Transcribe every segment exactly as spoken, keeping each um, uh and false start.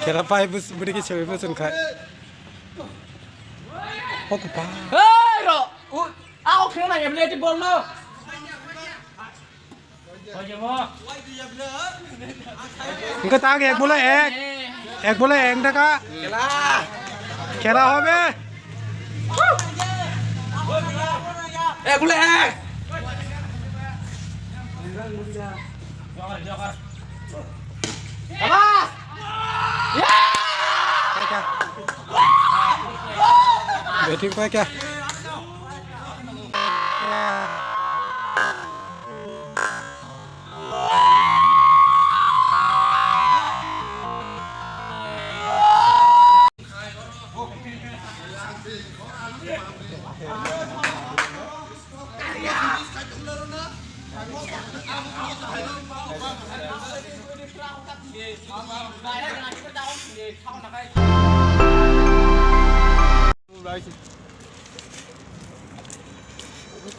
Khela pai bus budi ke sewi bus khai. Oku pa. Hey ro. U, ako khela na emleti bol no. Hwnkhe tak ek bole ek. Ek bole ek taka. Khela hobe. Ek bole ek. Batting paikha.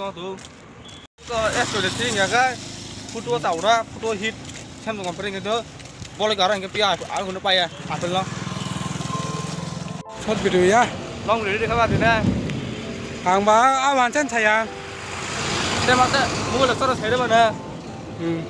Ko S twenty-three wngya khe photo o taura, photo hit, Samsung company hwnkhe to bolai garo hwnkhe phiya, ang hwnwi paiya, apple no. Short video ya? Long video khe ba dina. Ang ba a wansan saya. Te mate mobile soro sai de mane. Hmm.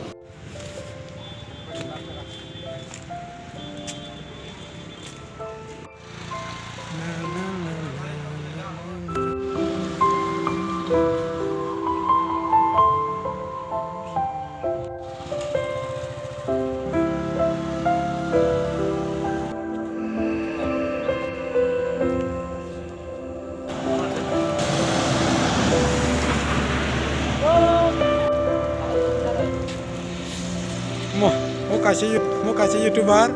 Mo, mo kaisa you-, mo kaisa YouTuber,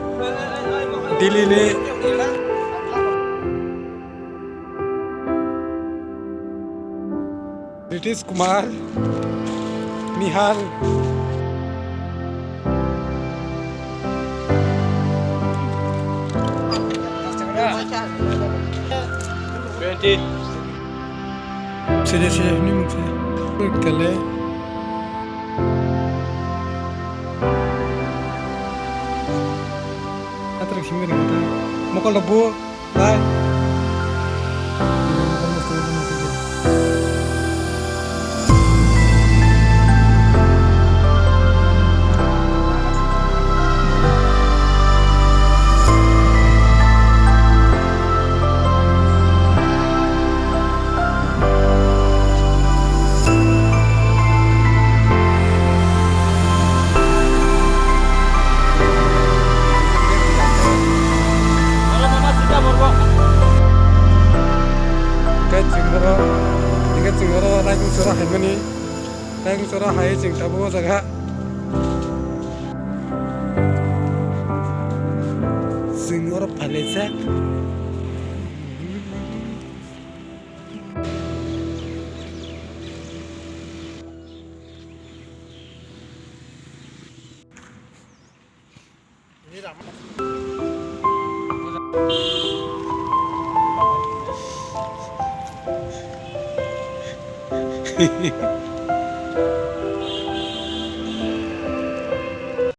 Delhi ni. Ritesh Kumar, Nihal. Twenty. Sini, sini, ini mungkin. Kale. Atrek sini, mokol lebu. Bye. Hingke chwng oro, hingke chwng oro Raikung Sora haimani, Raikung Sora hai chwng tabuk o jaga. Chwng oro phailaijak.